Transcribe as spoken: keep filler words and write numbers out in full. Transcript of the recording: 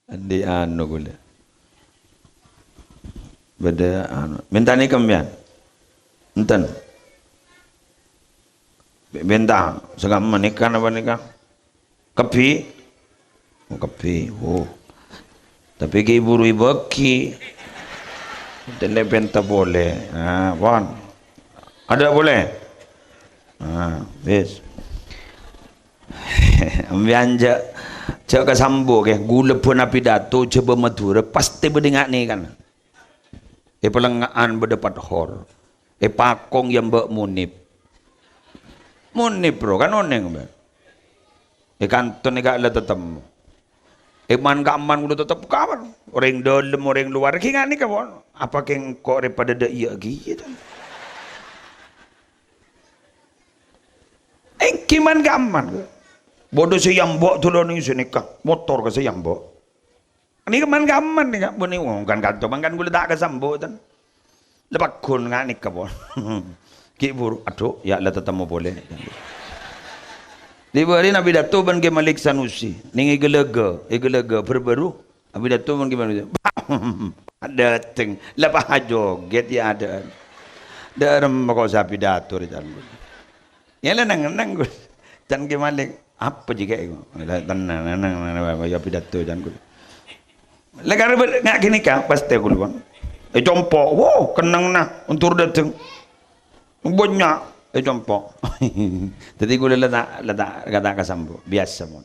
Andi' anu ghulâ. Bâdâ anu. Mènta nèka sampèyan? Enten. Mè-, mènta. Sakamma nèka napa nèka? Kabbhi? Oh, kabbhi. Oh. Tapè ghi' buru èbâghi. Dâlâ pènta polè. Ah, pon. Adâ' polè? Ah, wis. Sampèyan jhâ', jhâ' kasambo, ghi. Ghulâ bân apidato Jhâbâ Madhurâ, pastè bâdâ nga'-nèkana. È Palèngnga'an bâdâ Pathor. È Pakong yâ Mbak Munib. Munib, Bro, kan onèng, Mbak. È kanto nèka la tatemmo. È man-ka'emman ghulâ tetep kawan. Orèng dâlem, orèng lowar, ghi' nga' nèka, pon. Apa kèng engko' rè padâ dâ' iyâ kèya, to. Èngghi man-ka'emman. Bâdâ sè yambo' dulâ nèng sè nèka, motor ka sè yambo'. Nèka man-ka'emman nèka, bânnè, oh, kan kanto mangkana ghulâ ta' kasambo, ten. La pagghun nga' nèka, pon. Ghi' buru, adhu, yâ la tatemmo polè. Dibâri' apidato bân Kè Malik Sanusi, nèng è Ghâlâghâ, è Ghâlâghâ, bhâr-bhâru. Apidato bân Kè Malik, dâteng, la pas ajogèt yâ adâ'ân. Dârem kok sè apidato rè can ghulâ. Yâ la neng-enneng ghulâ. Can Kè Malik, apa jiyâ kèya? La tenang, tenang, tenang, yâ apidato can ghulâ. La karè bâ-, nga' ghânèka, pastè ghulâ, pon. È compo', wow, kennengnganna, ondur dâteng. Bânnya', è compo'. Dhâddhi ghulâ la ta', la ta', la ta' kasambo, biyasa, pon.